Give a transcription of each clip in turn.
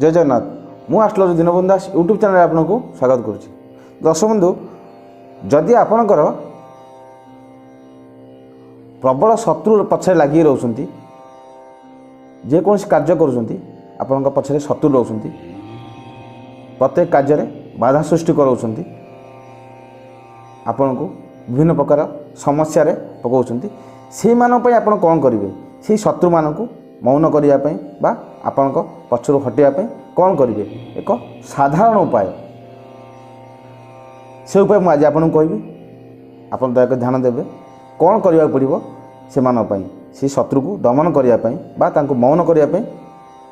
ଜୟ ଜଗନ୍ନାଥ। ମୁଁ astrologer Dinabandhu Das, YouTube ଚ୍ୟାନେଲରେ ଆପଣଙ୍କୁ ସ୍ୱାଗତ କରୁଛି। ଦର୍ଶକ ବନ୍ଧୁ, ଯଦି ଆପଣଙ୍କର ପ୍ରବଳ ଶତ୍ରୁ ପଛରେ ଲାଗି ରହୁଛନ୍ତି, ଯେକୌଣସି କାର୍ଯ୍ୟ କରୁଛନ୍ତି ଆପଣଙ୍କ ପଛରେ ଶତ୍ରୁ ରହୁଛନ୍ତି, ପ୍ରତ୍ୟେକ କାର୍ଯ୍ୟରେ ବାଧା ସୃଷ୍ଟି କରାଉଛନ୍ତି, ଆପଣଙ୍କୁ ବିଭିନ୍ନ ପ୍ରକାର ସମସ୍ୟାରେ ପକାଉଛନ୍ତି, ସେଇମାନଙ୍କ ପାଇଁ ଆପଣ କ'ଣ କରିବେ? ସେଇ ଶତ୍ରୁମାନଙ୍କୁ ମୌନ କରିବା ପାଇଁ ବା ଆପଣଙ୍କ ପଛରୁ ହଟିବା ପାଇଁ କ'ଣ କରିବେ? ଏକ ସାଧାରଣ ଉପାୟ, ସେ ଉପାୟ ମୁଁ ଆଜି ଆପଣଙ୍କୁ କହିବି। ଆପଣ ଦୟାକରି ଧ୍ୟାନ ଦେବେ। କ'ଣ କରିବାକୁ ପଡ଼ିବ ସେମାନଙ୍କ ପାଇଁ? ସେ ଶତ୍ରୁକୁ ଦମନ କରିବା ପାଇଁ ବା ତାଙ୍କୁ ମୌନ କରିବା ପାଇଁ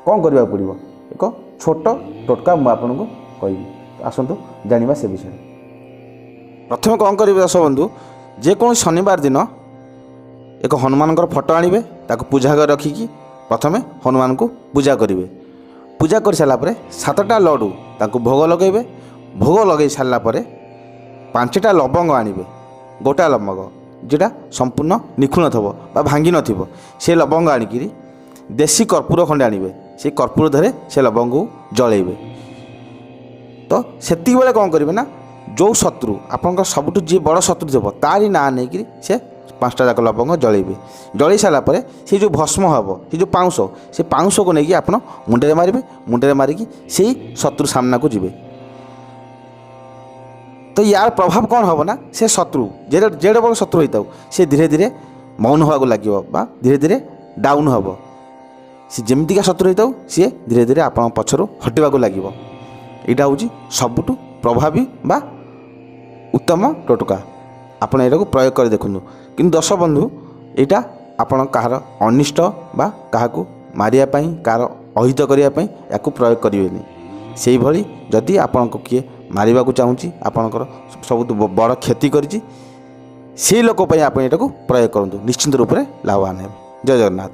କ'ଣ କରିବାକୁ ପଡ଼ିବ, ଏକ ଛୋଟ ଟୋଟକା ମୁଁ ଆପଣଙ୍କୁ କହିବି। ଆସନ୍ତୁ ଜାଣିବା ସେ ବିଷୟରେ। ପ୍ରଥମେ କ'ଣ କରିବେ ଦର୍ଶକ ବନ୍ଧୁ? ଯେକୌଣସି ଶନିବାର ଦିନ ଏକ ହନୁମାନଙ୍କର ଫଟୋ ଆଣିବେ। ତାକୁ ପୂଜା ଘରେ ରଖିକି ପ୍ରଥମେ ହନୁମାନଙ୍କୁ ପୂଜା କରିବେ। ପୂଜା କରିସାରିଲା ପରେ 7ଟା ଲଡ଼ୁ ତାଙ୍କୁ ଭୋଗ ଲଗାଇବେ। ଭୋଗ ଲଗାଇ ସାରିଲା ପରେ 5ଟା ଲବଙ୍ଗ ଆଣିବେ। ଗୋଟା ଲବଙ୍ଗ, ଯେଉଁଟା ସମ୍ପୂର୍ଣ୍ଣ ନିଖୁଣ ଥିବ ବା ଭାଙ୍ଗି ନଥିବ, ସେ ଲବଙ୍ଗ ଆଣିକିରି ଦେଶୀ କର୍ପୂର ଖଣ୍ଡେ ଆଣିବେ। ସେଇ କର୍ପୂର ଧରେ ସେ ଲବଙ୍ଗକୁ ଜଳେଇବେ। ତ ସେତିକିବେଳେ କ'ଣ କରିବେ ନା, ଯେଉଁ ଶତ୍ରୁ ଆପଣଙ୍କର ସବୁଠୁ ଯିଏ ବଡ଼ ଶତ୍ରୁ ଥିବ, ତାରି ନାଁ ନେଇକିରି ସେ 5ଟା ଯାକ ଲବଙ୍ଗ ଜଳେଇବେ। ଜଳେଇ ସାରିଲା ପରେ ସେ ଯେଉଁ ଭସ୍ମ ହେବ, ସେ ଯେଉଁ ପାଉଁଶ, ସେ ପାଉଁଶକୁ ନେଇକି ଆପଣ ମୁଣ୍ଡରେ ମାରିବେ। ମୁଣ୍ଡରେ ମାରିକି ସେଇ ଶତ୍ରୁ ସାମ୍ନାକୁ ଯିବେ। ତ ୟାର ପ୍ରଭାବ କ'ଣ ହେବ ନା, ସେ ଶତ୍ରୁ ଯେଡ଼େ ଯେଡ଼େ ବଡ଼ ଶତ୍ରୁ ହୋଇଥାଉ, ସେ ଧୀରେ ଧୀରେ ମୌନ ହେବାକୁ ଲାଗିବ ବା ଧୀରେ ଧୀରେ ଡାଉନ୍ ହେବ। ସେ ଯେମିତିକା ଶତ୍ରୁ ହୋଇଥାଉ, ସିଏ ଧୀରେ ଧୀରେ ଆପଣଙ୍କ ପଛରୁ ହଟିବାକୁ ଲାଗିବ। ଏଇଟା ହେଉଛି ସବୁଠୁ ପ୍ରଭାବୀ ବା ଉତ୍ତମ ଟୋଟକା। ଆପଣ ଏଇଟାକୁ ପ୍ରୟୋଗ କରି ଦେଖନ୍ତୁ। କିନ୍ତୁ ଦର୍ଶକ ବନ୍ଧୁ, ଏଇଟା ଆପଣ କାହାର ଅନିଷ୍ଟ ବା କାହାକୁ ମାରିବା ପାଇଁ, କାହାର ଅହିତ କରିବା ପାଇଁ ୟାକୁ ପ୍ରୟୋଗ କରିବେନି। ସେଇଭଳି ଯଦି ଆପଣଙ୍କୁ କିଏ ମାରିବାକୁ ଚାହୁଁଛି, ଆପଣଙ୍କର ସବୁଠୁ ବଡ଼ କ୍ଷତି କରିଛି, ସେଇ ଲୋକ ପାଇଁ ଆପଣ ଏଇଟାକୁ ପ୍ରୟୋଗ କରନ୍ତୁ। ନିଶ୍ଚିନ୍ତ ରୂପରେ ଲାଭବାନ ହେବେ। ଜୟ ଜଗନ୍ନାଥ।